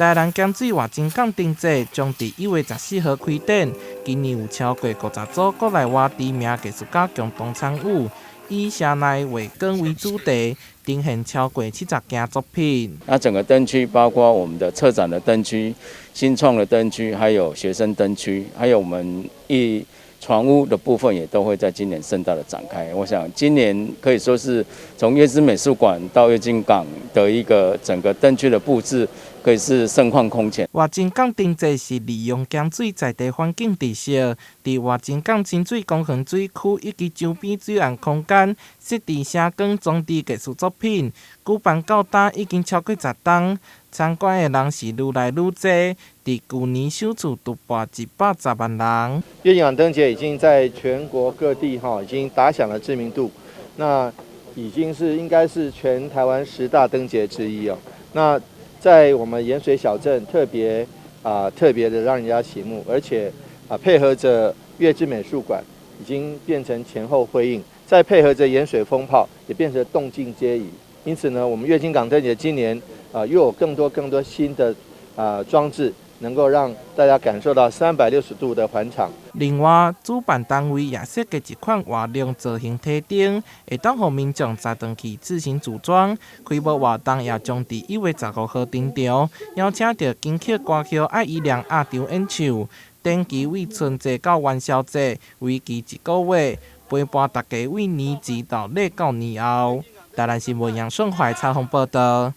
台南鹹水活泉港燈節將佇1月14號開展，今年有超過50組國內外知名藝術家共同參與，以城內月光為主題，呈現超過70件作品。那整個燈區包括我們的策展的燈區、新創的燈區，還有學生燈區，還有我們藝船屋的部分，也都會在今年盛大的展開。我想今年可以說是從月之美術館到月津港的一個整個燈區的佈置，可以是盛況空前。活泉港燈節是利用鹹水在地環境特色，佇活泉港親水公園水區以及周邊水岸空間設置聲光裝置藝術作品，舉辦到今已經超過10冬，參觀的人是愈來愈濟，佇舊年首次突破110萬人。月津港燈節已經在全國各地哈已經打響了知名度，那已經是應該是全台灣10大燈節之一哦。那在我們鹽水小鎮特別啊特別的讓人家醒目，而且啊配合着月之美術館，已經變成前後輝映，再配合着鹽水蜂炮，也變成動靜皆宜。因此呢，我們月津港燈節今年啊又有更多更多新的啊裝置，能夠讓大家感受到360度的環場。另外，主辦單位也設計一款活動造型提燈，會當予民眾載轉去自行組裝。開幕活動也將佇1月15號登場，邀請著金曲歌后艾怡良壓場演唱。展期為春節到元宵節，為期一個月，陪伴大家為年前到禮到年後。台南新聞楊順懷採訪報道。